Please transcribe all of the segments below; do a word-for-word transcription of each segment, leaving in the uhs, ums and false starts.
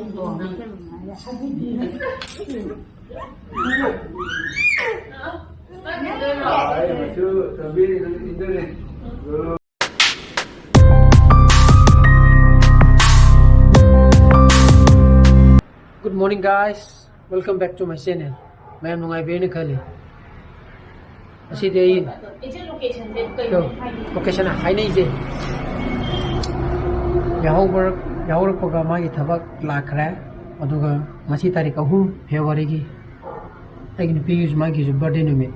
Good morning, guys. Welcome back to my channel. ꯃꯌꯥꯝ ꯅꯨꯡꯉꯥꯏꯕꯤꯔꯦꯅ ꯈꯜꯂꯤ꯫ ꯉꯁꯤꯗꯤ ꯑꯩ ꯏꯆꯦ, locationꯁꯦ ꯀꯩꯅꯣ ꯍꯥꯏꯗꯤ? Location ꯍꯥꯏꯅꯩꯁꯦ꯫ ꯌꯥꯍꯧꯕ-, ꯌꯥꯍꯧꯔꯛꯄꯒ ꯃꯥꯒꯤ ꯊꯕꯛ ꯂꯥꯛꯈ꯭ꯔꯦ꯫ ꯑꯗꯨꯒ ꯉꯁꯤ ꯇꯥꯔꯤꯛ ꯑꯍꯨꯝ Februaryꯒꯤ ꯑꯩꯒꯤ ꯅꯨꯄꯤꯒꯤꯁꯨ, ꯃꯥꯒꯤꯁꯨ birthday ꯅꯨꯃꯤꯠ꯫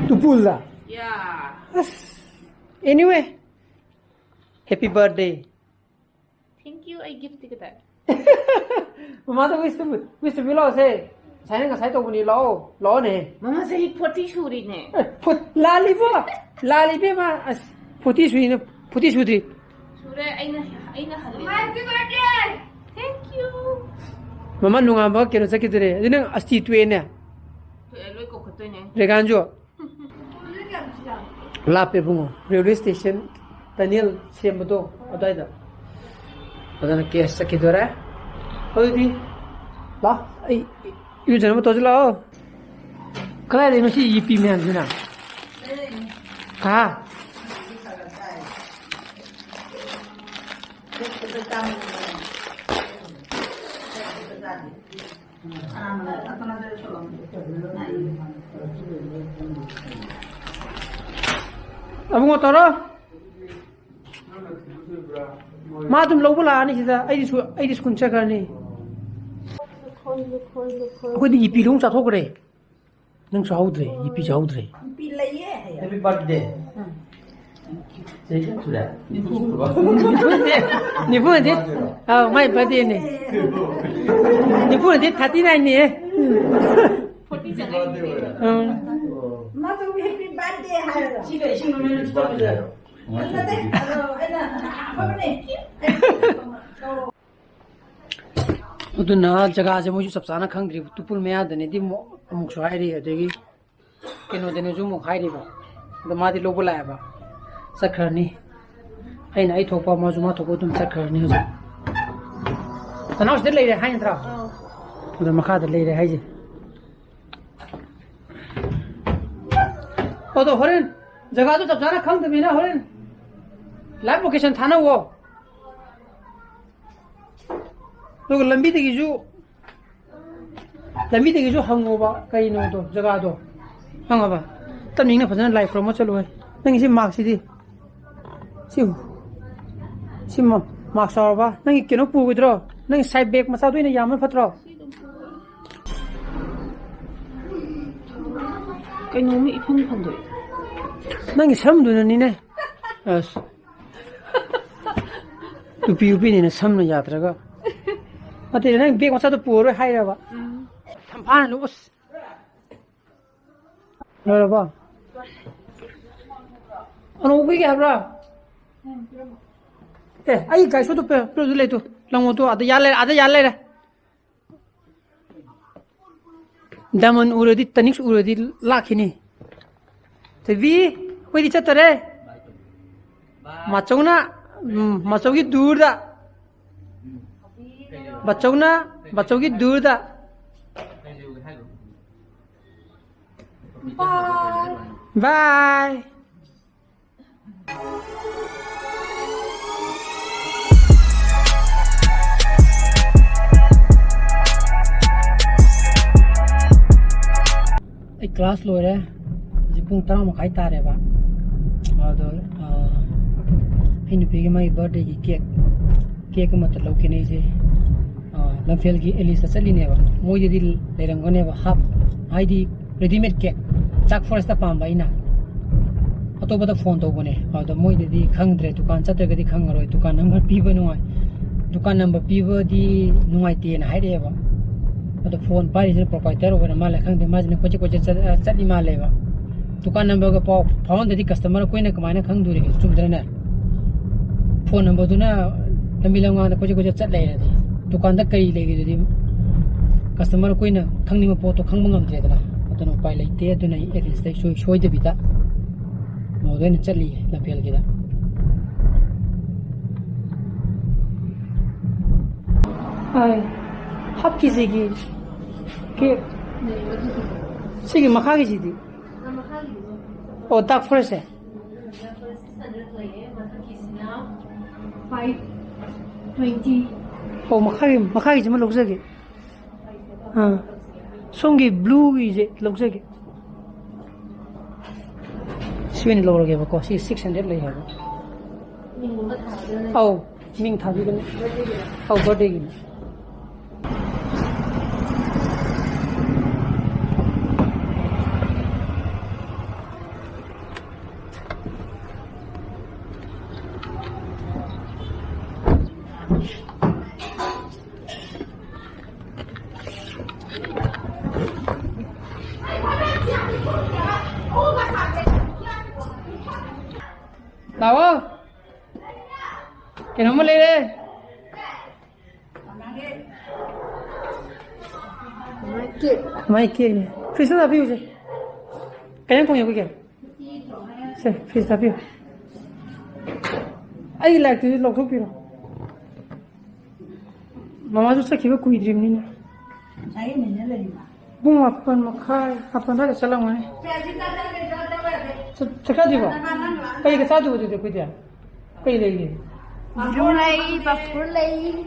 ꯇꯨꯄꯨꯜꯗ? Yeah. ꯑꯁ, anyway, happy birthday. Thank you, ꯑꯩ gift ꯀꯗꯥꯏ? ꯃꯃꯥꯗ wish ꯇꯧꯕꯤ-, wish ꯇꯧꯕꯤ ꯂꯥꯛꯑꯣꯁꯦ꯫ ꯉꯁꯥꯏꯅ ꯉꯁꯥꯏ ꯇꯧꯕꯅꯤ, ꯂꯥꯛꯑꯣ, ꯂꯥꯛꯑꯣꯅꯦ꯫ ꯃꯃꯥ ꯆꯍꯤ forty ꯁꯨꯔꯤꯅꯦ꯫ ꯑꯦ, ꯐꯨꯠ-, ꯂꯥꯜꯂꯤꯕꯣ? ꯂꯥꯜꯂꯤꯕꯦꯝꯃ, ꯑꯁ, forty ꯁꯨꯏꯅ, forty ꯁꯨꯗ꯭ꯔꯤ꯫ ꯁꯨꯔꯦ, ꯑꯩꯅ, ꯑꯩꯅ ꯍꯜꯂꯦ꯫ Happy birthday! Thank you. ꯃꯃꯥ ꯅꯣꯡꯉꯥꯟꯕ ꯀꯩꯅꯣ ꯆꯠꯈꯤꯗꯣꯔꯦ꯫ ꯑꯗꯨ ꯅꯪ ꯑꯁꯇꯤ ꯇꯣꯛꯑꯦꯅꯦ? ꯇꯣꯛꯑꯦ, ꯂꯣꯏ ꯀꯣꯛꯈꯠꯇꯣꯏꯅꯦ꯫ ꯔꯦꯒꯥꯟꯁꯨ? ꯂꯥꯞꯄꯦ ꯏꯕꯨꯡꯉꯣ, railway station tunnel ꯁꯦꯝꯕꯗꯣ ꯑꯗꯨꯋꯥꯏꯗ꯫ ꯑꯗꯨꯅ case ꯆꯠꯈꯤꯗꯣꯔꯦ꯫ ꯑꯗꯨꯗꯤ ꯂꯥ, ꯑꯩ ꯏꯔꯨꯖꯅꯕ ꯇꯧꯁꯤ ꯂꯥꯛꯑꯣ꯫ ꯀꯗꯥꯏꯗꯩꯅꯣ ꯁꯤ ꯌꯦꯄꯤ ꯃꯌꯥꯝꯁꯤꯅ? ꯍꯥ? ꯑꯕꯨꯡꯉꯣ ꯇꯧꯔꯣ꯫ ꯃꯥ ꯑꯗꯨꯝ ꯂꯧꯕ ꯂꯥꯛꯑꯅꯤ ꯁꯤꯗ꯫ ꯑꯩꯗꯤ ꯁꯨ-, ꯑꯩꯗꯤ ꯁ꯭ꯀꯨꯜ ꯆꯠꯈ꯭ꯔꯅꯤ꯫ ꯑꯩꯈꯣꯏꯗꯤ ꯏꯄꯤꯗꯣ ꯑꯃꯨꯛ ꯆꯥꯊꯣꯛꯈ꯭ꯔꯦ꯫ ꯅꯪ ꯆꯥꯍꯧꯗ꯭ꯔꯦ, ꯏꯄꯤ ꯆꯥꯍꯧꯗ꯭ꯔꯦ꯫ ꯏꯄꯤ ꯂꯩꯌꯦ ꯍꯥꯏꯌꯦ꯫ Happy birthday꯫ ꯎꯝ꯫ ꯆꯍꯤ ꯀꯌꯥ ꯁꯨꯔꯦ? ꯅꯤꯐꯨ ꯁꯨꯔꯕ? ꯅꯤꯐꯨ ꯅꯠꯇꯦ, ꯅꯤꯐꯨ ꯅꯠꯇꯦ꯫ ꯑꯧ, ꯃꯥꯏ birthdayꯅꯦ꯫ ꯅꯤꯐꯨ ꯅꯠꯇꯦ, thirty nineꯅꯦ꯫ Forty ꯆꯪꯉꯛꯏꯅꯦ꯫ ꯎꯝ꯫ ꯃꯥꯁꯨ happy birthday ꯍꯥꯏꯔꯒ꯫ ꯁꯤꯒ ꯏꯁꯤꯡ ꯂꯣꯏꯅ ꯆꯠꯄꯗ꯫ ꯅꯠꯇꯦ, ꯑꯗꯣ ꯑꯩꯅ ꯑꯐꯕꯅꯦ꯫ ꯑꯗꯨꯅ ꯖꯒꯥꯁꯦ ꯃꯣꯏꯁꯨ ꯆꯞ ꯆꯥꯅ ꯈꯪꯗ꯭ꯔꯤ꯫ ꯇꯨꯄꯨꯜ ꯃꯌꯥꯗꯅꯤꯗꯤ ꯑꯃꯨꯛ, ꯑꯃꯨꯛꯁꯨ ꯍꯥꯏꯔꯤ, ꯑꯗꯒꯤ ꯀꯩꯅꯣꯗꯅꯤꯁꯨ ꯑꯃꯨꯛ ꯍꯥꯏꯔꯤꯕ꯫ ꯑꯗꯣ ꯃꯥꯗꯤ ꯂꯧꯕ ꯂꯥꯛꯑꯦꯕ, ꯆꯠꯈ꯭ꯔꯅꯤ꯫ ꯑꯩꯅ ꯑꯩ ꯊꯣꯛꯄ, ꯃꯥꯁꯨ ꯃꯥ ꯊꯣꯛꯄ ꯑꯗꯨꯝ ꯆꯠꯈ꯭ꯔꯅꯤ ꯍꯧꯖꯤꯛ꯫ ꯅꯅꯥꯎꯁꯤꯗ ꯂꯩꯔꯦ ꯍꯥꯏ ꯅꯠꯇ꯭ꯔꯣ? ꯑꯗꯣ ꯃꯈꯥꯗ ꯂꯩꯔꯦ ꯍꯥꯏꯁꯦ꯫ ꯑꯗꯣ ꯍꯣꯔꯦꯟ ꯖꯒꯥꯗꯣ ꯆꯞ ꯆꯥꯅ ꯈꯪꯗꯕꯅꯤꯅ ꯍꯣꯔꯦꯟ live location ꯊꯥꯅꯧꯋꯣ꯫ ꯑꯗꯨꯒ ꯂꯝꯕꯤꯗꯒꯤꯁꯨ, ꯂꯝꯕꯤꯗꯒꯤꯁꯨ ꯍꯪꯉꯣꯕ ꯀꯩꯅꯣꯗꯣ, ꯖꯒꯥꯗꯣ꯫ ꯈꯪꯉꯕ? ꯇꯞꯅ ꯏꯪꯅ ꯐꯖꯅ ꯂꯥꯏ ꯈꯨꯔꯨꯝꯃ ꯆꯠꯂꯨ ꯍꯦ꯫ ꯅꯪꯒꯤ ꯁꯤ ꯃꯥꯛꯁꯤꯗꯤ? ꯁꯤ, ꯁꯤ ꯃꯥ-, ꯃꯥꯛꯁ ꯆꯥꯎꯔꯕ? ꯅꯪꯒꯤ ꯀꯩꯅꯣ ꯄꯨꯈꯤꯗ꯭ꯔꯣ? ꯅꯪꯒꯤ side bag ꯃꯆꯥꯗꯣ ꯑꯣꯏꯅ ꯌꯥꯝꯕꯅ ꯐꯠꯇ꯭ꯔꯣ? ꯀꯩꯅꯣꯝꯃ ꯏꯐꯪ ꯐꯪꯗꯣꯏ꯫ ꯅꯪꯒꯤ ꯁꯝꯗꯨꯅꯅꯤꯅꯦ꯫ ꯑꯁ꯫ ꯅꯨꯄꯤ ꯅꯨꯄꯤꯅꯤꯅ ꯁꯝꯅ ꯌꯥꯗ꯭ꯔꯒ꯫ ꯅꯠꯇꯦ, ꯅꯪ bag ꯃꯆꯥꯗꯣ ꯄꯨꯔꯔꯣꯏ ꯍꯥꯏꯔꯕ? ꯎꯝ꯫ ꯁꯝꯐꯥꯅ ꯂꯨ-, ꯑꯁ꯫ ꯂꯣꯏꯔꯕꯣ? ꯑꯅꯧꯕꯒꯤ ꯍꯥꯏꯕ꯭ꯔꯥ? ꯑꯦ, ꯑꯩ ꯒꯥꯔꯤ ꯁꯣꯗꯣ ꯄꯦ-, ꯄꯦ-, ꯑꯗꯨ ꯂꯩꯇꯣ꯫ ꯂꯪꯉꯣꯇꯣ, ꯑꯗ ꯌꯥꯜ ꯂꯩꯔꯦ, ꯑꯗ ꯌꯥꯜ ꯂꯩꯔꯦ꯫ ꯗꯥꯏꯃꯟ ꯎꯔꯗꯤ, ꯇꯅꯤꯛꯁ ꯎꯔꯗꯤ ꯂꯥꯛꯈꯤꯅꯤ꯫ ꯊꯣꯏꯕꯤ, ꯑꯩꯈꯣꯏꯗꯤ ꯆꯠꯇꯔꯦ꯫ ꯃꯥꯆꯧꯅ, ꯎꯝ, ꯃꯥꯆꯧꯒꯤ ꯗꯨꯔꯗ꯫ ꯕꯥꯆꯧꯅ, ꯕꯥꯆꯧꯒꯤ ꯗꯨꯔꯗ꯫ Bye꯫ ꯑꯩ class ꯂꯣꯏꯔꯦ꯫ ꯍꯧꯖꯤꯛ ꯄꯨꯡ ꯇꯔꯥ ꯃꯈꯥꯏ ꯇꯥꯔꯦꯕ꯫ ꯑꯗꯣ, ꯑ, ꯑꯩ ꯅꯨꯄꯤꯒꯤ ꯃꯥꯒꯤ birthdayꯒꯤ cake, cake ꯑꯃꯇ ꯂꯧꯒꯦꯅ ꯑꯩꯁꯦ, ꯑ, ꯂꯝꯐꯦꯜꯒꯤ ꯑꯦꯂꯤꯁꯇ ꯆꯠꯂꯤꯅꯦꯕ꯫ ꯃꯣꯏꯗꯗꯤ ꯂꯩꯔꯝꯒꯅꯦꯕ half, ꯍꯥꯏꯗꯤ readymade cake꯫ Chuck Forestꯇ ꯄꯥꯝꯕ ꯑꯩꯅ꯫ ꯑꯇꯣꯞꯄꯗ phone ꯇꯧꯕꯅꯦ꯫ ꯑꯗꯣ ꯃꯣꯏꯗꯗꯤ ꯈꯪꯗ꯭ꯔꯦ, ꯗꯨꯀꯥꯟ ꯆꯠꯇ꯭ꯔꯒꯗꯤ ꯈꯪꯉꯔꯣꯏ꯫ ꯗꯨꯀꯥꯟ number ꯄꯤꯕ ꯅꯨꯡꯉꯥꯏ-, ꯗꯨꯀꯥꯟ number ꯄꯤꯕꯗꯤ ꯅꯨꯡꯉꯥꯏꯇꯦꯅ ꯍꯥꯏꯔꯛꯑꯦꯕ꯫ ꯑꯗꯣ phone ꯄꯥꯏꯔꯤꯁꯤꯅ proprietor ꯑꯣꯏꯔ ꯃꯥꯜꯂꯦ, ꯈꯪꯗꯦ, ꯃꯥꯁꯤꯅ ꯀꯣꯏꯆꯠ ꯀꯣꯏꯆꯠ ꯆꯠ-, ꯆꯠꯂꯤ ꯃꯥꯜꯂꯦꯕ꯫ ꯗꯨꯀꯥꯟ numberꯒ ꯄꯥꯎ ꯐꯥꯎꯍꯟꯗꯗꯤ customer ꯑꯩꯈꯣꯏꯅ ꯀꯃꯥꯏꯅ ꯈꯪꯗꯣꯔꯤꯒꯦ? ꯆꯨꯝꯗ꯭ꯔꯅꯦ? Phone numberꯗꯨꯅ ꯂꯝꯕꯤ ꯂꯝꯉꯥꯡꯗ ꯀꯣꯏꯆꯠ ꯀꯣꯏꯆꯠ ꯆꯠ ꯂꯩꯔꯗꯤ, ꯗꯨꯀꯥꯟꯗ ꯀꯔꯤ ꯂꯩꯔꯤꯗꯨꯗꯤ customer ꯑꯩꯈꯣꯏꯅ ꯈꯪꯅꯤꯡꯕ ꯄꯣꯠꯇꯣ ꯈꯪꯕ ꯉꯝꯗ꯭ꯔꯦꯗꯅ꯫ ꯑꯗꯨꯅ ꯎꯄꯥꯏ ꯂꯩꯇꯦ꯫ ꯑꯗꯨꯅ ꯑꯩ ꯑꯦꯂꯤꯁꯇ ꯁꯣꯏ-, ꯁꯣꯏꯗꯕꯤꯗ ꯃꯣꯗ ꯑꯣꯏꯅ ꯆꯠꯂꯤꯌꯦ ꯂꯝꯐꯦꯜꯒꯤꯗ꯫ ꯍꯣꯏ, ꯍꯥꯞ ꯀꯦꯖꯤꯒꯤ ꯀꯦꯛ꯫ ꯁꯤꯒꯤ ꯃꯈꯥꯒꯤꯁꯤꯗꯤ? ꯑꯣ, ꯗꯥꯔꯛ ꯐꯣꯔꯦꯁꯁꯦ? Five twenty. ꯑꯣ, ꯃꯈꯥꯒꯤ, ꯃꯈꯥꯒꯤꯁꯤꯃ ꯂꯧꯖꯒꯦ꯫ ꯑꯥ, ꯁꯣꯝꯒꯤ ꯕ꯭ꯂꯨꯒꯤꯁꯦ ꯂꯧꯖꯒꯦ꯫ ꯁꯤ ꯑꯣꯏꯅ ꯂꯧꯔꯒꯦꯕꯀꯣ꯫ ꯁꯤ ꯁꯤꯛꯁ ꯍꯟꯗ꯭ꯔꯦꯗ ꯂꯩ ꯍꯥꯏꯕ꯫ ꯑꯧ, ꯃꯤꯡ ꯊꯥꯕꯤꯒꯅꯤ꯫ ꯑꯧ, ꯕꯥꯔꯗꯦꯒꯤꯅꯤ꯫ ꯂꯥꯛꯑꯣ꯫ ꯀꯩꯅꯣꯝꯃ ꯂꯩꯔꯦ꯫ ꯃꯥꯏ ꯀꯦꯛꯅꯦ꯫ ꯐ꯭ꯔꯤꯖꯇ ꯍꯥꯞꯄꯤꯌꯨꯁꯦ꯫ ꯀꯩꯅꯣ ꯊꯣꯡꯉꯦ ꯑꯩꯈꯣꯏꯒꯤ? ꯁꯦ, ꯐ꯭ꯔꯤꯖꯇ ꯍꯥꯞꯄꯤꯌꯨ꯫ ꯑꯩꯒꯤ ꯂꯥꯏꯔꯤꯛꯇꯨꯁꯨ ꯂꯧꯊꯣꯛꯄꯤꯔꯣ꯫ ꯃꯃꯥꯁꯨ ꯆꯠꯈꯤꯕ ꯀꯨꯏꯗ꯭ꯔꯤꯕꯅꯤꯅ꯫ ꯄꯨꯡ ꯃꯥꯄꯟ ꯃꯈꯥꯏ, ꯃꯥꯄꯟ ꯑꯗꯨꯋꯥꯏꯗ ꯆꯠꯂꯝꯒꯅꯤ꯫ ꯆꯥꯛ-, ꯆꯥꯛ ꯆꯥꯗ꯭ꯔꯤꯕꯣ? ꯀꯩꯒ ꯆꯥꯗꯣꯏꯕ ꯑꯗꯨꯗꯤ ꯑꯩꯈꯣꯏꯗꯤ? ꯀꯩ ꯂꯩꯒꯦ? ꯌꯦꯔꯨꯝ ꯂꯩ, ꯄꯥꯐꯣꯔ ꯂꯩ꯫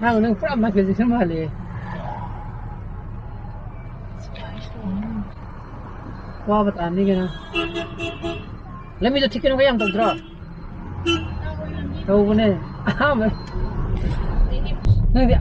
ꯅꯪ, ꯅꯪ ꯄꯨꯔꯥ ꯃꯥꯏꯀꯦꯜ ꯖꯦꯛꯁꯟ ꯃꯥꯜꯂꯦ꯫ ꯋꯥꯕ ꯇꯥꯅꯤ ꯀꯩꯅꯣ꯫ ꯂꯝꯕꯤꯗꯣ ꯊꯤꯛꯀꯅꯨ ꯌꯥꯝ ꯇꯧꯗ꯭ꯔꯣ? ꯇꯧꯕꯅꯦ꯫ ꯑꯍꯥꯟꯕ ꯅꯪꯗꯤ,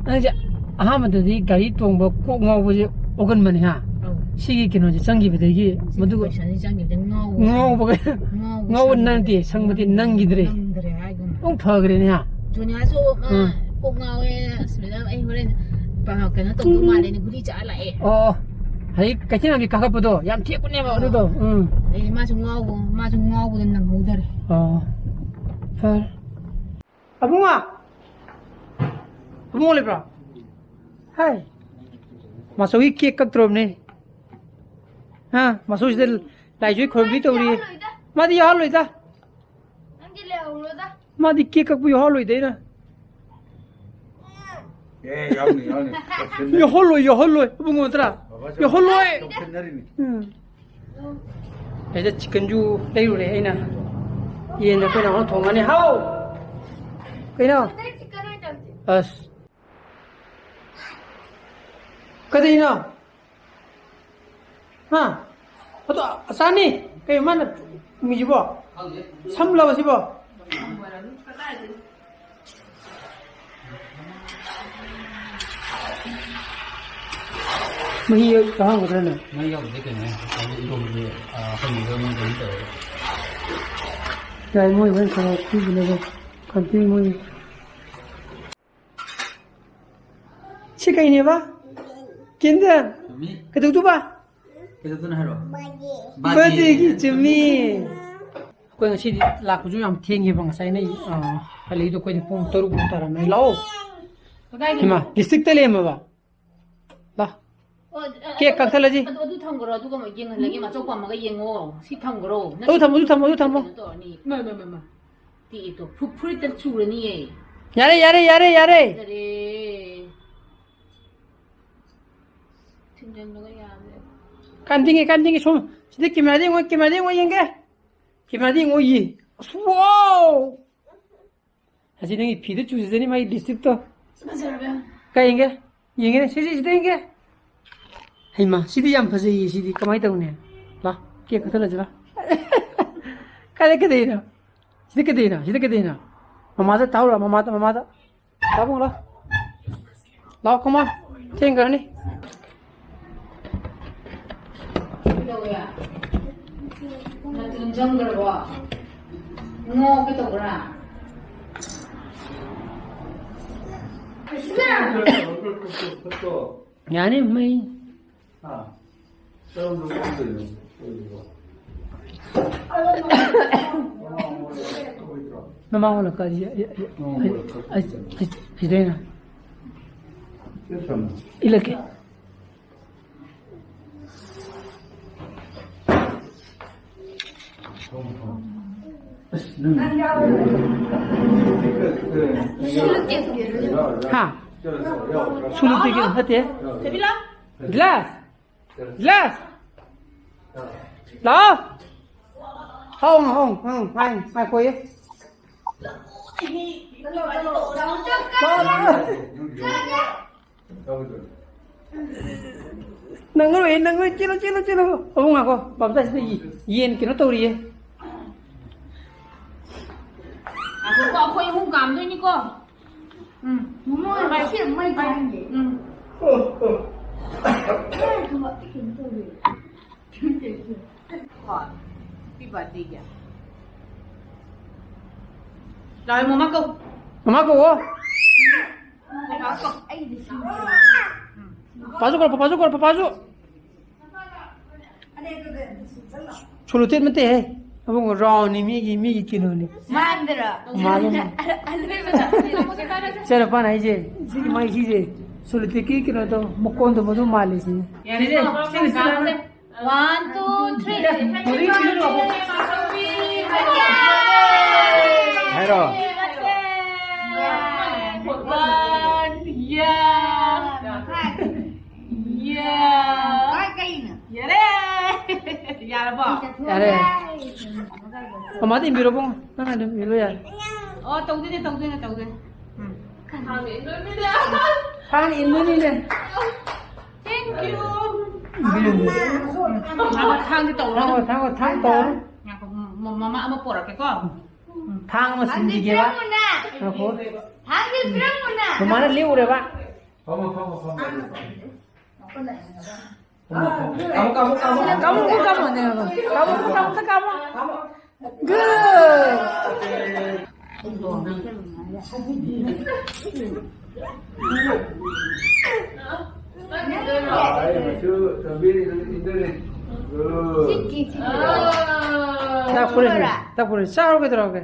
ꯅꯪꯁꯦ ꯑꯍꯥꯟꯕꯗꯗꯤ ꯒꯥꯔꯤ ꯇꯣꯡꯕ ꯀꯣꯛ ꯉꯥꯎꯕꯁꯦ ꯑꯣꯒꯟꯕꯅꯦ, ꯍꯥ? ꯑꯧ꯫ ꯁꯤꯒꯤ ꯀꯩꯅꯣꯁꯦ ꯆꯪꯈꯤꯕꯗꯒꯤ ꯁꯤ ꯃꯗꯨꯒ ꯀꯣꯏꯁꯟꯁꯦ ꯆꯪꯈꯤꯕꯗꯒꯤ ꯉꯥꯎꯕ꯫ ꯉꯥꯎꯕꯒ ꯉꯥꯎꯕ ꯉꯥꯎꯕ ꯁꯪꯗꯦ꯫ ꯅꯠꯇꯦ, ꯁꯪꯕꯗꯤ ꯅꯪꯈꯤꯗ꯭ꯔꯦ꯫ ꯅꯪꯗ꯭ꯔꯦ ꯍꯥꯏꯒꯨꯝ꯫ ꯑꯃꯨꯛ ꯐꯈ꯭ꯔꯦꯅꯦ, ꯍꯥ? ꯖꯣꯅꯤꯌꯥꯁꯨ, ꯑ, ꯎꯝ꯫ ꯀꯣꯛ ꯉꯥꯎꯋꯦ꯫ ꯑꯁ, ꯃꯦꯗꯥꯝ, ꯑꯩ ꯍꯣꯔꯦꯟ ꯄ-, ꯀꯩꯅꯣ ꯇꯧꯗꯧ ꯃꯥꯜꯂꯦꯅ ꯒꯨꯂꯤ ꯆꯥ ꯂꯥꯛꯑꯦ꯫ ꯑꯣ, ꯍꯧꯖꯤꯛ ꯀꯩꯊꯦꯜ ꯂꯝꯕꯤ ꯀꯥꯈꯠꯄꯗꯣ ꯌꯥꯝ ꯊꯦꯛꯄꯅꯦꯕ ꯑꯗꯨꯗꯣ꯫ ꯎꯝ꯫ ꯑꯗꯩ ꯃꯥꯁꯨ ꯉꯥꯎꯕ, ꯃꯥꯁꯨ ꯉꯥꯎꯕꯗ ꯅꯪꯍꯧꯗꯔꯦ꯫ ꯑꯣ, ꯐꯔꯦ꯫ ꯑꯕꯨꯡꯉꯣ! ꯑꯕꯨꯡꯉꯣ ꯂꯩꯕ꯭ꯔꯣ? ꯍꯥꯏ꯫ ꯃꯥꯆꯧꯒꯤ ꯀꯦꯛ ꯀꯛꯇ꯭ꯔꯣꯕꯅꯦ꯫ ꯍꯥ? ꯃꯥꯆꯧꯁꯤꯗ ꯂꯥꯏꯖꯣꯏ ꯈꯣꯏꯔꯝꯕꯤ ꯇꯧꯔꯤ꯫ ꯃꯥꯗꯤ ꯌꯥꯎꯍꯜꯂꯣꯏꯗ꯫ ꯅꯪꯗꯤ ꯂꯩꯍꯧꯔꯣꯗ꯫ ꯃꯥꯗꯤ ꯀꯦꯛ ꯀꯛꯄ ꯌꯥꯎꯍꯜꯂꯣꯏꯗ ꯑꯩꯅ꯫ ꯑꯦ, ꯌꯥꯎꯅꯤ, ꯌꯥꯎꯅꯤ꯫ ꯌꯥꯎꯁꯟꯅꯔꯤ꯫ ꯌꯥꯎꯍꯜꯂꯣꯏ, ꯌꯥꯎꯍꯜꯂꯣꯏ, ꯏꯕꯨꯡꯉꯣ ꯅꯠꯇ꯭ꯔꯥ? ꯕꯕꯥꯁꯨ ꯌꯥꯎꯍꯜꯂꯣꯏ꯫ ꯌꯥꯎꯁꯟꯅꯔꯤꯅꯤ꯫ ꯎꯝ꯫ ꯁꯤꯗ chicken ꯁꯨ ꯂꯩꯔꯨꯔꯦ ꯑꯩꯅ꯫ ꯌꯦꯟꯗꯣ ꯑꯩꯈꯣꯏ ꯅꯥꯎꯅ ꯊꯣꯡꯉꯅꯤ꯫ ꯍꯥꯎ! ꯀꯩꯅꯣ? ꯑꯁ꯫ ꯀꯩꯗꯧꯔꯤꯅꯣ? ꯍꯥ? ꯑꯗꯣ ꯑꯆꯥꯅꯤ? ꯀꯩ ꯃꯥꯅ ꯎꯝꯃꯤꯁꯤꯕꯣ? ꯁꯝꯂꯕ ꯁꯤꯕꯣ? ꯃꯍꯤ ꯌꯥꯎ-, ꯌꯥꯎꯍꯟꯒꯗ꯭ꯔꯅꯦ? ꯃꯍꯤ ꯌꯥꯎꯗ꯭ꯔꯗꯤ ꯀꯩꯅꯣ? ꯍꯥꯏꯗꯤ ꯏꯔꯣꯝꯕꯗꯤ, ꯑ, ꯑꯩꯈꯣꯏ ꯃꯤꯗꯣ ꯑꯗꯨꯝ ꯀꯩꯅꯣ ꯇꯧꯔꯦ꯫ ꯌꯥꯏ, ꯃꯣꯏ ꯍꯣꯔꯦꯟ ꯈꯔ ꯄꯤꯕꯅꯦꯕ꯫ ꯀꯟꯇꯦꯟ ꯃꯣꯏ꯫ ꯁꯤ ꯀꯩꯅꯦꯕ? ꯀꯦꯟꯗꯜ? ꯆꯨꯝꯃꯤ꯫ ꯀꯩꯗꯧꯗꯨꯕ? ꯀꯩꯗꯧꯗꯣꯏꯅꯣ ꯍꯥꯏꯔꯣ? Birthday꯫ Birthday ꯒꯤ ꯆꯨꯝꯃꯤ꯫ ꯑꯩꯈꯣꯏ ꯉꯁꯤꯗꯤ ꯂꯥꯛꯄꯁꯨ ꯌꯥꯝ ꯊꯦꯡꯉꯦꯕ, ꯉꯁꯥꯏ ꯅ, ꯑ, ꯍꯜꯂꯛꯏꯗꯣ ꯑꯩꯈꯣꯏꯗꯤ ꯄꯨꯡ ꯇꯔꯨꯛ ꯃꯨꯛ ꯇꯥꯔꯝꯃꯦ꯫ ꯂꯥꯛꯑꯣ꯫ ꯀꯗꯥꯏꯗꯅꯣ? ꯏꯃꯥ, lipstick ꯇ ꯂꯩꯔꯝꯃꯕ? ꯂꯥ꯫ ꯑꯣ, ꯑ, cake ꯑ, ꯀꯛꯊꯠꯂꯁꯤ꯫ ꯑꯗꯨ, ꯑꯗꯨ ꯊꯝꯈ꯭ꯔꯣ, ꯑꯗꯨꯒ ꯑꯃꯨꯛ ꯌꯦꯡꯍꯜꯂꯒꯦ, ꯃꯆꯧ ꯄꯥꯝꯃꯒ ꯌꯦꯡꯉꯣ꯫ ꯁꯤ ꯊꯝꯈ꯭ꯔꯣ꯫ ꯑꯗꯨ ꯊꯝꯃꯣ, ꯑꯗꯨ ꯊꯝꯃꯣ, ꯑꯗꯨ ꯊꯝꯃꯣ꯫ ꯀꯩꯅꯣ ꯇꯧꯔꯅꯤ꯫ ꯃ, ꯃ, ꯃ, ꯃ꯫ ꯇꯤꯛꯏꯗꯣ꯫ ꯐꯨ-, ꯐꯨꯔꯤꯠꯇ ꯆꯨꯔꯅꯤꯌꯦ꯫ ꯌꯥꯔꯦ, ꯌꯥꯔꯦ, ꯌꯥꯔꯦ, ꯌꯥꯔꯦ꯫ ꯐꯖꯔꯦ꯫ ꯊꯤꯟꯖꯜꯂꯒ ꯌꯥꯔꯦ꯫ ꯀꯥꯏꯝ ꯊꯤꯡꯉꯦ, ꯀꯥꯏꯝ ꯊꯤꯡꯉꯦ꯫ ꯁꯣꯝ, ꯁꯤꯗ camera ꯗ ꯌꯦꯡꯉꯣ, camera ꯗ ꯌꯦꯡꯉꯣ, ꯌꯦꯡꯒꯦ꯫ Camera ꯗ ꯌꯦꯡꯉꯣ, ꯌꯦ꯫ ꯑꯁ, wow! ꯑꯁꯤ ꯅꯪꯒꯤ ꯐꯤꯗ ꯆꯨꯖꯖꯅꯤ, ꯃꯥꯒꯤ lipstick ꯇꯣ꯫ ꯐꯖꯔꯕ? ꯀꯥꯏ ꯌꯦꯡꯒꯦ? ꯌꯦꯡꯒꯦꯅꯦ, ꯁꯤ, ꯁꯤ, ꯁꯤꯗ ꯌꯦꯡꯒꯦ꯫ ꯍꯩꯃꯥ, ꯁꯤꯗꯤ ꯌꯥꯝ ꯐꯖꯩꯌꯦ, ꯁꯤꯗꯤ ꯀꯃꯥꯏꯅ ꯇꯧꯅꯤ? ꯂꯥ, cake ꯀꯛꯊꯠꯂꯁꯤ, ꯂꯥ꯫ ꯀꯥꯏꯗ ꯀꯩꯗꯧꯔꯤꯅꯣ? ꯁꯤꯗ ꯀꯩꯗꯧꯔꯤꯅꯣ? ꯁꯤꯗ ꯀꯩꯗꯧꯔꯤꯅꯣ? ꯃꯃꯥꯗ ꯊꯥꯎꯔꯣ, ꯃꯃꯥꯗ, ꯃꯃꯥꯗ꯫ ꯂꯥꯛꯑꯣ, ꯂꯥꯛꯑꯣ꯫ ꯂꯥꯛꯑꯣ, come on꯫ ꯊꯦꯡꯈ꯭ꯔꯅꯤ꯫ ꯀꯩꯗꯧꯋꯦ? ꯅꯥꯇꯣꯟ ꯆꯪꯈ꯭ꯔꯕꯣ? ꯉꯣ ꯀꯩꯗꯧꯕ꯭ꯔꯥ? ꯌꯥꯅꯤ, ꯃꯩ꯫ ꯅꯃꯥ ꯍꯣꯜꯂꯛꯀ ꯑꯁꯤ, ꯑꯁꯤ, ꯑꯁꯤ, ꯑꯁꯤ, ꯑꯁꯤꯗꯩꯅ ꯏꯜꯂꯛꯀꯦ꯫ ꯍꯥ? ꯁꯨꯂꯨ ꯇꯤꯀꯦꯠ ꯅꯠꯇꯦ꯫ ꯒꯤꯂꯥꯁ꯫ ꯒꯤꯂꯥꯁ꯫ ꯂꯥꯛꯑꯣ꯫ ꯍꯥꯎ, ꯍꯥꯎ, ꯍꯥꯎ, ꯉꯥꯏ, ꯉꯥꯏꯈꯣꯌꯦ꯫ ꯂꯥꯛꯑꯣ, ꯂꯥꯛꯑꯣ꯫ ꯅꯪꯉꯔꯣꯏ, ꯅꯪꯉꯔꯣꯏ, ꯆꯦꯜꯂꯣ, ꯆꯦꯜꯂꯣ, ꯆꯦꯜꯂꯣ꯫ ꯑꯕꯨꯡ ꯉꯥꯏꯈꯣ, ꯕꯥꯞꯇꯥꯏꯁꯤꯗ ꯌꯦ-, ꯌꯦꯟ ꯀꯩꯅꯣ ꯇꯧꯔꯤꯌꯦ꯫ ꯉꯥꯏꯈꯣꯀꯣ, ꯑꯩꯈꯣꯏ ꯑꯍꯨꯝ ꯀꯥꯝꯗꯣꯏꯅꯤꯀꯣ꯫ ꯎꯝ꯫ ꯃꯣꯃꯣ ꯁꯤ ꯃꯩ ꯆꯪꯉꯦ꯫ ꯎꯝ꯫ ꯍꯣꯏ꯫ Happy birthday ꯒꯤ꯫ ꯂꯥꯛꯑꯣ, ꯃꯃꯥ ꯀꯧ꯫ ꯃꯃꯥ ꯀꯧꯋꯣ꯫ ꯄꯄꯥꯁꯨ ꯀꯧ, ꯄꯄꯥꯁꯨ ꯀꯧ, ꯄꯄꯥꯁꯨ꯫ ꯁꯣꯂꯨꯇꯦꯠ ꯅꯠꯇꯦꯍꯦ꯫ ꯑꯕꯨꯡꯉꯣ, ꯔꯥꯎꯟꯅꯤ, ꯃꯤꯒꯤ, ꯃꯤꯒꯤ ꯀꯩꯅꯣꯅꯤ꯫ ꯃꯥꯟꯗ꯭ꯔꯣ? ꯃꯥꯜꯂꯦ, ꯃꯥꯜꯂꯦ꯫ ꯁꯦ, ꯅꯨꯄꯥꯅ ꯍꯥꯏꯁꯦ, ꯁꯤꯒꯤ ꯃꯥꯏ ꯁꯤꯁꯦ, ꯁꯣꯂꯨꯇꯦꯠꯀꯤ ꯀꯩꯅꯣꯗꯣ, ꯃꯀꯣꯟꯗꯣ, ꯃꯗꯨ ꯃꯥꯜꯂꯦ ꯁꯤꯅꯤ꯫ ꯌꯥꯔꯦꯀꯣ? ꯁꯤꯅꯦ, ꯁꯤꯅꯦ, ꯁꯤꯅꯦ꯫ One, two, three. ꯃꯔꯤ ꯁꯤꯅ ꯂꯥꯛꯑꯣ꯫ ꯍꯥꯏꯔꯣ꯫ One, yeah. Yeah. ꯀꯩꯅꯣ? ꯌꯥꯔꯦ! ꯌꯥꯔꯕꯣ? ꯌꯥꯔꯦ꯫ ꯃꯃꯥꯗ ꯏꯟꯕꯤꯔꯣ, ꯕꯨꯡ꯫ ꯅꯪ ꯑꯗꯨꯝ ꯏꯜꯂꯣ ꯌꯥꯔꯦ꯫ ꯑꯣ, ꯇꯧꯗꯣꯏꯅꯦ, ꯇꯧꯗꯣꯏꯅꯦ, ꯇꯧꯗꯣꯏꯅꯦ꯫ ꯎꯝ꯫ ꯊꯥꯡꯅ ꯏꯟꯗꯣꯏꯅꯤꯅꯦ꯫ Thank you. ꯏꯟꯕꯤꯔꯣ, ꯏꯟꯕꯤꯔꯣ꯫ ꯊꯥꯡ, ꯊꯥꯡꯁꯦ ꯇꯧꯔꯣ꯫ ꯊꯥꯡ, ꯊꯥꯡ, ꯊꯥꯡ ꯇꯧꯔꯣ꯫ ꯉꯥꯏꯈꯣ, ꯃ-, ꯃꯃꯥ ꯑꯃ ꯄꯣꯔꯛꯀꯦꯀꯣ꯫ ꯊꯥꯡ ꯑꯃ ꯁꯤꯟꯕꯤꯒꯦꯕ꯫ ꯉꯥꯏꯈꯣ꯫ ꯊꯥꯡꯁꯦ ꯄꯤꯔꯝꯃꯨꯅꯦ꯫ ꯃꯃꯥꯅ ꯂꯦꯛꯎꯔꯦꯕ꯫ ꯐꯝꯃꯣ, ꯐꯝꯃꯣ, ꯐꯝꯃꯣ꯫ ꯐꯝꯃꯣ, ꯐꯝꯃꯣ꯫ ꯀꯥꯝꯃꯣ, ꯀꯥꯝꯃꯣ, ꯀꯥꯝꯃꯣ, ꯀꯥꯝꯃꯣ꯫ ꯀꯥꯝꯃꯣ, ꯀꯥꯝꯃꯣ, ꯀꯥꯝꯃꯣ, ꯀꯥꯝꯃꯣ꯫ Good. ꯆꯥꯛ ꯄꯨꯔꯦ, ꯆꯥꯛ ꯄꯨꯔꯦ꯫ ꯆꯥꯔꯣ, ꯀꯩꯗꯧꯔꯒꯦ?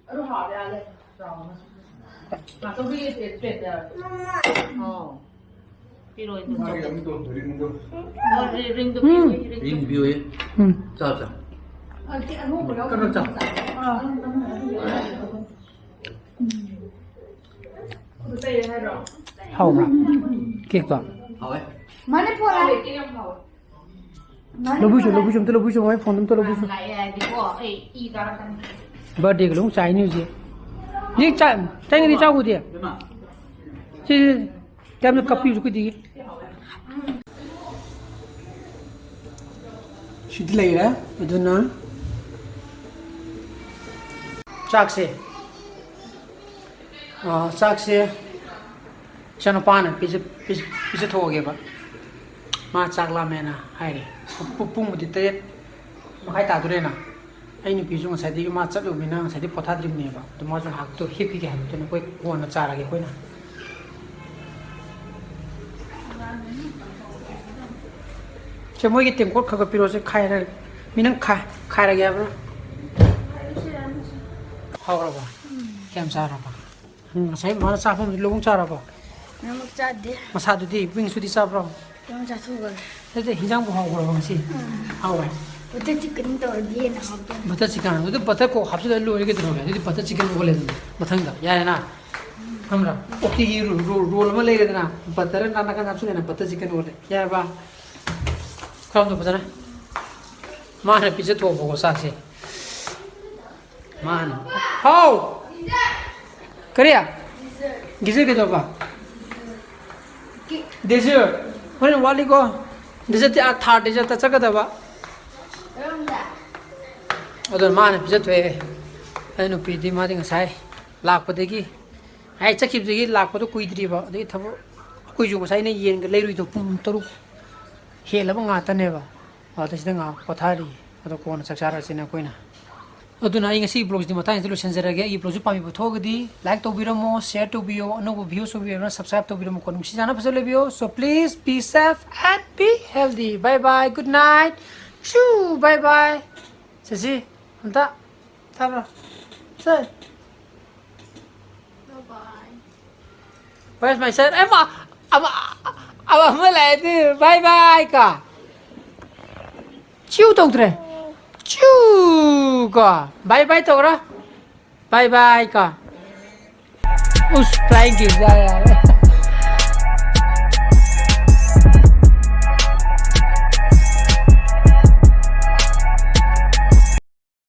ꯑꯗꯨ ꯍꯥꯎꯔꯦ, ꯌꯥꯔꯦ꯫ ꯆꯥꯎꯅ꯫ ꯉꯥꯛꯇꯪ ꯍꯨꯏꯒꯤ ꯄꯦꯠ, ꯄꯦꯠ ꯇꯧꯔꯦ꯫ ꯑꯣ꯫ ꯄꯤꯔꯣꯏ, ꯑꯗꯨ ꯃꯥꯒꯤ ꯇꯧꯔꯦ꯫ ꯑꯃꯨꯛ ꯇꯧꯗꯣꯔꯤ, ꯑꯃꯨꯛ ꯇꯧ-꯫ ꯑꯣ, ꯔꯤ-, ꯔꯤꯡꯗꯣ ꯎꯝ꯫ ꯄꯤꯔꯣꯏ, ꯔꯤꯡꯗꯣ꯫ ꯔꯤꯡ ꯄꯤꯌꯣꯌꯦ꯫ ꯎꯝ꯫ ꯆꯥꯎ, ꯆꯥꯎ꯫ ꯑꯗꯨꯗꯤ ꯑꯉꯧꯕ ꯌꯥꯎꯗꯕ ꯀꯩꯅꯣ ꯆꯥꯎ꯫ ꯆꯥꯎ꯫ ꯑꯥ꯫ ꯍꯥꯎꯕ꯭ꯔꯥ? ꯀꯦꯛꯇꯣ? ꯍꯥꯎꯋꯦ꯫ ꯃꯅꯤꯄꯨꯔ ꯂꯧꯕꯤꯁꯨ, ꯂꯧꯕꯤꯁꯨ, ꯑꯝꯇ ꯂꯧꯕꯤꯁꯨ, ꯃꯥꯏ ꯐꯣꯟ ꯑꯝꯇ ꯂꯧꯕꯤꯁꯨ꯫ ꯕꯥꯔꯗꯦꯒ ꯂꯣꯏ ꯆꯥꯏꯅꯤ ꯍꯧꯖꯤꯛ꯫ ꯍꯧꯖꯤꯛ ꯆꯥ-, ꯆꯥꯅꯤꯡꯉꯗꯤ ꯆꯥꯎ ꯎꯗꯦ꯫ ꯁꯤ, ꯁꯤ, ꯁꯤ, ꯌꯥꯝꯅ ꯀꯞꯄꯤꯁꯨ ꯀꯨꯏꯗꯤꯌꯦ꯫ ꯁꯤꯗꯤ ꯂꯩꯔꯦ꯫ ꯑꯗꯨꯅ ꯆꯥꯛꯁꯦ, ꯑꯥ, ꯆꯥꯛꯁꯦ ꯏꯆꯥꯅꯨꯄꯥꯅ ꯄꯤꯖ-, ꯄꯤꯖ-, ꯄꯤꯖꯊꯣꯛꯑꯒꯦꯕ꯫ ꯃꯥ ꯆꯥꯛ ꯂꯥꯝꯃꯦꯅ ꯍꯥꯏꯔꯦ꯫ ꯄꯨ-, ꯄꯨꯡꯕꯨꯗꯤ ꯇꯔꯦꯠ ꯃꯈꯥꯏ ꯇꯥꯗꯣꯔꯦꯅ꯫ ꯑꯩ ꯅꯨꯄꯤꯁꯨ ꯉꯁꯥꯏꯗꯒꯤ ꯃꯥ ꯆꯠꯂꯨꯕꯅꯤꯅ ꯉꯁꯥꯏꯗꯤ ꯄꯣꯊꯥꯗ꯭ꯔꯤꯕꯅꯦꯕ꯫ ꯑꯗꯨ ꯃꯥꯁꯨ ꯉꯥꯏꯍꯥꯛꯇꯣ ꯍꯤꯞꯈꯤꯒꯦ ꯍꯥꯏꯕꯗꯨꯅ ꯑꯩꯈꯣꯏ ꯀꯣꯟꯅ ꯆꯥꯔꯒꯦ ꯑꯩꯈꯣꯏꯅ꯫ ꯁꯦ, ꯃꯣꯏꯒꯤ ꯇꯦꯡꯀꯣꯠ ꯈꯔ ꯈꯔ ꯄꯤꯔꯛꯑꯣꯁꯦ, ꯈꯥꯏꯔ-, ꯃꯤ ꯅꯪ ꯈꯥꯏ-, ꯈꯥꯏꯔꯒꯦ ꯍꯥꯏꯕ꯭ꯔꯣ? ꯍꯥꯎꯔꯕ? ꯀꯌꯥꯝ ꯆꯥꯔꯕ? ꯎꯝ, ꯉꯁꯥꯏ ꯃꯥꯅ ꯆꯥꯐꯝꯗꯨ ꯂꯧꯕ ꯆꯥꯔꯕꯣ? ꯅꯪꯃꯛ ꯆꯥꯗꯦ꯫ ꯃꯁꯥꯗꯨꯗꯤ, ꯋꯤꯡꯁꯇꯨꯗꯤ ꯆꯥꯕ꯭ꯔꯣ? ꯌꯥꯝ ꯆꯥꯊꯣꯛꯈ꯭ꯔꯦ꯫ ꯅꯠꯇꯦ, ꯍꯤꯟꯖꯥꯡꯕꯨ ꯍꯥꯎꯈ꯭ꯔꯕꯣ ꯉꯁꯤ? ꯎꯝ꯫ ꯍꯥꯎꯋꯦ? ꯕꯇꯔ ꯆꯤꯀꯟ ꯇꯧꯔꯗꯤ ꯍꯦꯟꯅ ꯍꯥꯎꯗꯣꯏꯅꯤ꯫ ꯕꯇꯔ ꯆꯤꯀꯟ, ꯑꯗꯨꯗꯤ ꯕꯇꯔ ꯀꯣꯛ ꯍꯥꯞꯆꯤꯜꯂ ꯂꯣꯏꯔꯦ ꯀꯩꯗꯧꯔꯒꯦ? ꯑꯗꯨꯗꯤ ꯕꯇꯔ ꯆꯤꯀꯟ ꯑꯣꯜꯂꯦꯗꯅ ꯃꯊꯪꯗ, ꯌꯥꯔꯦꯅ? ꯈꯪꯕ꯭ꯔꯥ? ꯑꯣꯀꯦꯒꯤ ꯔꯣ-, ꯔꯣ-, ꯔꯣꯜ ꯑꯃ ꯂꯩꯔꯦꯗꯅ, ꯕꯇꯔ ꯅꯥꯀꯟ ꯅꯥꯀꯟ ꯍꯥꯞꯆꯤꯜꯂꯦꯅ, ꯕꯇꯔ ꯆꯤꯀꯟ ꯑꯣꯜꯂꯦ꯫ ꯌꯥꯔꯕ? ꯈꯔ ꯑꯝꯇ ꯐꯖꯅ꯫ ꯃꯥꯅ ꯄꯤꯖꯊꯣꯛꯑꯕꯀꯣ ꯆꯥꯛꯁꯦ꯫ ꯃꯥꯅ꯫ ꯍꯥꯎ! ꯀꯔꯤ? ꯗꯤꯖꯔ ꯀꯩꯗꯧꯕ? ꯗꯤꯖꯔ꯫ ꯍꯣꯔꯦꯟ ꯋꯥꯠꯂꯤꯀꯣ꯫ ꯗꯤꯖꯔ ꯇꯤ ꯑꯥ ꯊꯥꯔꯠ ꯗꯤꯖꯔ ꯇ ꯆꯠꯀꯗꯕ꯫ ꯑꯗꯣ ꯃꯥꯅ ꯄꯤꯖꯊꯣꯛꯑꯦ꯫ ꯑꯩ ꯅꯨꯄꯤꯗꯤ ꯃꯥꯗꯤ ꯉꯁꯥꯏ ꯂꯥꯛꯄꯗꯒꯤ, ꯑꯩ ꯆꯠꯈꯤꯕꯗꯒꯤ ꯂꯥꯛꯄꯗꯣ ꯀꯨꯏꯗ꯭ꯔꯤꯕ꯫ ꯑꯗꯒꯤ ꯊꯕꯛ ꯑꯩꯈꯣꯏꯁꯨ ꯉꯁꯥꯏ ꯑꯩꯅ ꯌꯦꯟꯒ ꯂꯩꯔꯨꯏꯗꯣ ꯄꯨꯡ ꯇꯔꯨꯛ ꯍꯦꯜꯂꯕ ꯉꯥꯛꯇꯅꯦꯕ꯫ ꯑꯗ ꯁꯤꯗ ꯉꯥꯏꯍꯥꯛ ꯄꯣꯊꯥꯔꯤ꯫ ꯑꯗꯣ ꯀꯣꯟꯅ ꯆꯥꯛ ꯆꯥꯔꯁꯤꯅ ꯑꯩꯈꯣꯏꯅ꯫ ꯑꯗꯨꯅ ꯑꯩ ꯉꯁꯤꯒꯤ vlog ꯁꯤꯗꯤ ꯃꯇꯥꯡꯁꯤꯗ ꯂꯣꯏꯁꯤꯟꯖꯔꯒꯦ꯫ ꯑꯩꯒꯤ vlog ꯁꯤ ꯄꯥꯝꯕꯤꯕ ꯊꯣꯛꯑꯒꯗꯤ like ꯇꯧꯕꯤꯔꯝꯃꯣ, share ꯇꯧꯕꯤꯌꯣ, ꯑꯅꯧꯕ views ꯑꯣꯏꯕꯤꯔꯝꯃꯣ, subscribe ꯇꯧꯕꯤꯔꯝꯃꯣ꯫ ꯅꯨꯡꯁꯤꯆꯥꯟꯅ ꯐꯖꯅ ꯂꯩꯕꯤꯌꯣ꯫ So please be safe and be healthy. Bye bye, good night. ꯁꯨ, bye bye. ꯁꯤꯁꯤ, ꯑꯝꯇ ꯇꯥꯕ꯭ꯔꯣ? ꯁꯦ꯫ Where's my shirt? ꯑꯃ, ꯑꯃ, ꯑꯃ, ꯑꯃ ꯂꯥꯛꯑꯦ꯫ Bye bye ꯀꯣ꯫ ꯆꯤꯎ ꯇꯧꯗ꯭ꯔꯦ꯫ ꯆꯤꯎ ꯀꯣ꯫ Bye bye ꯇꯧꯔ꯫ Bye bye ꯀꯣ꯫ उस फ्लाइंग किस, या, या।